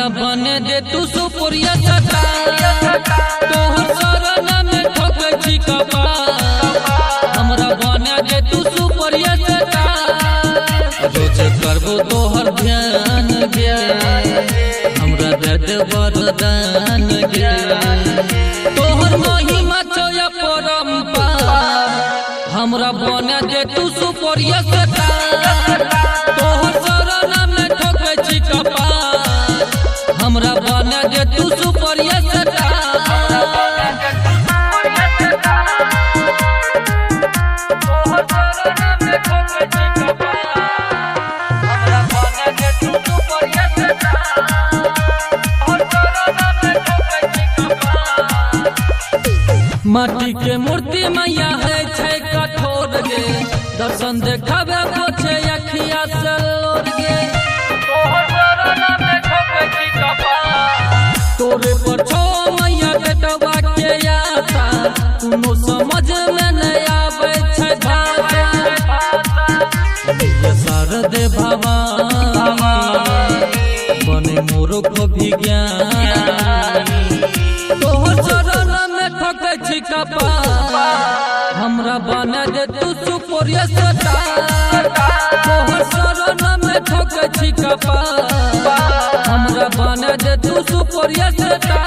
हमरा बने दे तू सुपुरिया सता, तोहर शरण में ठोकै छी कपार। हमरा बने दे तू सुपुरिया सता, रोज करबो तोहर ध्यान गे, हमरा दे दे वरदान गे। तोहर महिमा छौ अपरंपार, हमरा बने दे तू सुपुरिया सता, तोहर शरण में ठोकै छी कपार। हमरा बने दे तू सुपुरिया सता। माटी के मूर्ति मैया है छै कठोर गे, दर्शन देखाबे पोछे अखिया से लोर गे। तोरे पर छो मैया बेटवा के आशा, कोनो समझ में नहीं आवे छै भाषा। शारदे भवानी बने मूर्ख विज्ञानी, तोहर शरण में ठोकै छी कपार। हमरा बने दे तू सुपुरिया सता, तोहर शरण में ठोकै छी कपार। हमरा बने दे तू सुपुरिया सता।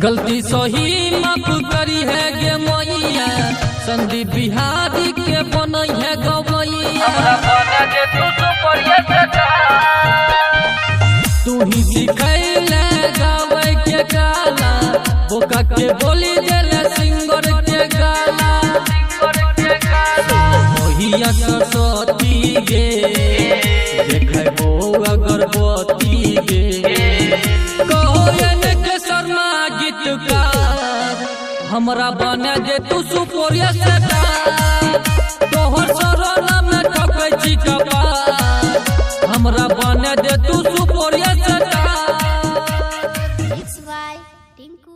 गलती सही माफ करी है गे मैया, संदीप बिहारी के बनई है गवैया। तू ही सिखैले गावे के गाला, बोका के बोली देले सिंगर के गाला। मोहिया सरस्वती गे, देखबो अगरबत्ती गे। कहो के शर्मा गीतकार, हमरा बने दे तू सुपुरिया सता, तोहर शरण में ठोकै छी कपार। हमरा बने दे तू सुपुरिया सता। Mix by Tinku.